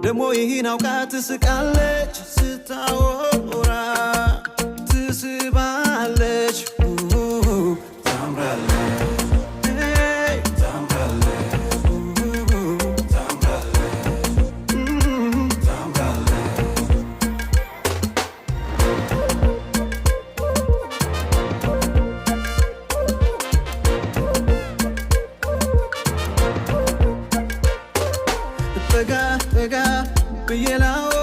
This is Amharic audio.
ደሞ ይህን አውቃ ትስቃለች፣ ስታወራ ትስባለች፣ ታምራለች፣ hey፣ ታምራለች፣ ታምራለች፣ ታምራለች። ጠጋ ጠጋ ብዬ ላውራ።